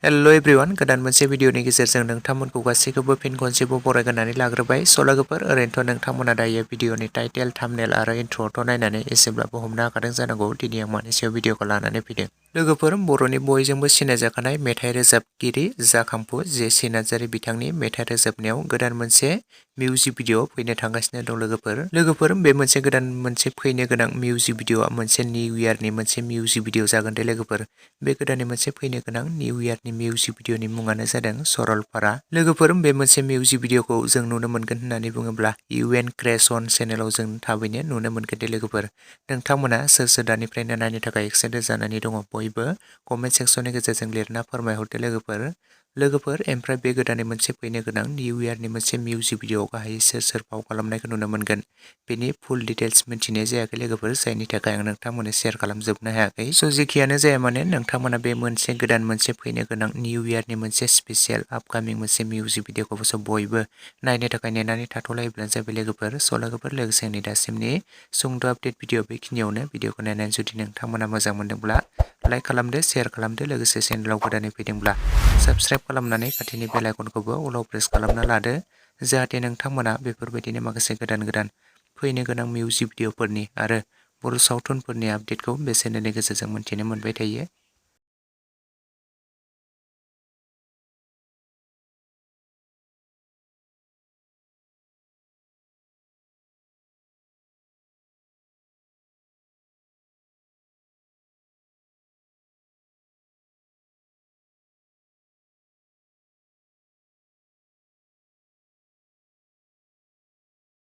Hello everyone गोदान मोनसे भिडिअनि गेजेरजों नोंथांमोनखौ गासैखौबो फिन खनसेबाव बरायग्रोनानै लाग्रोबाय लोगोफोर ओरैनोथ' नोंथांमोना दायो भिडिअनि टाइटेल थाम्बनेल आरो इन्ट्र'आवथ' नायनानै एसेब्लाबो हमनो हाखादों जानांगौ दिनै आं मानि सायाव भिडिअखौ लानानै फैदों। लोगोफोर बर'नि बयजोंबो सिनायजाखानाय मेथाइ रोजाबगिरि जाखांफु जेसि नार्जारी बिथांनि मेथाइ रोजाबनायाव गोदान मोनसे मिउजिक भिडिअ फैनो थांगासिनो दं लोगोफोर बे मोनसे गोदान मोनसे फैनो गोनां मिउजिक भिडिअआ मोनसे निउ इयारनि मोनसे मिउजिक भिडिअ जागोन दे लोगोफोर। बे गोदाननि मोनसे फैनो गोनां निउ इयारनि मिउजिक भिडिअनि मुङानो जादों सरलपारा। लोगोफोर बे मोनसे मिउजिक भिडिअखौ जों नुनो मोनगोन होननानै बुङोब्ला UN क्रिएशन चेनेलाव जों थाबैनो नुनो मोनगोन दे लोगोफोर। नोंथांमोना सोर दानिफ्रायनो नायनो थाखाय एक्साइटेड जानानै दङ बयबो कमेन्ट सेक्सननि गेजेरजों लिरना फोरमायहरदो लोगोफोर ओमफ्राय बे गोदानै मोनसे फैनो गोनां निउ इयारनि मोनसे मिउजिक भिडिअ गाहायै सोर फाव खालामनायखौ नुनो मोनगोन बेनि फुल डिटेल्स मिथिनाय जायाखै लोगोफोर जायनि थाखाय आं नोंथांमोननो शेयार खालामजोबनो हायाखै। जेखियानो जाया मानो नोंथांमोना बे मोनसे गोदान मोनसे फैनो गोनां निउ इयारनि मोनसे स्पेसियेल आपकामिं मोनसे मिउजिक भिडिअखौबो बयबो नायनो थाखाय नेनानै थाथ'लायोब्लानो जाबाय लोगोफोर लोगोसे आंनि दासिमनि सुंद' आपडेट भिडिअ बेखिनियावनो भिडिअखौ नायनानै जुदि नोंथांमोना मोजां मोनदोंब्ला लाइक खालामदो शेयार खालामदो लोगोसे चेनेलाव गोदानै फैदोंब्ला साबस्क्राइब खालामनानै खाथिनि बेल आइकनखौबो अलाव प्रेस खालामना लादो जाहाथे नोंथांमोना बेफोरबायदिनो माखासे गोदान फैनो गोनां मिउजिक भिडिअफोरनि आरो बर' सावथुनफोरनि आपडेटखौ बे चेनेलनि गेजेरजों मोनथिनो मोनबाय थायो।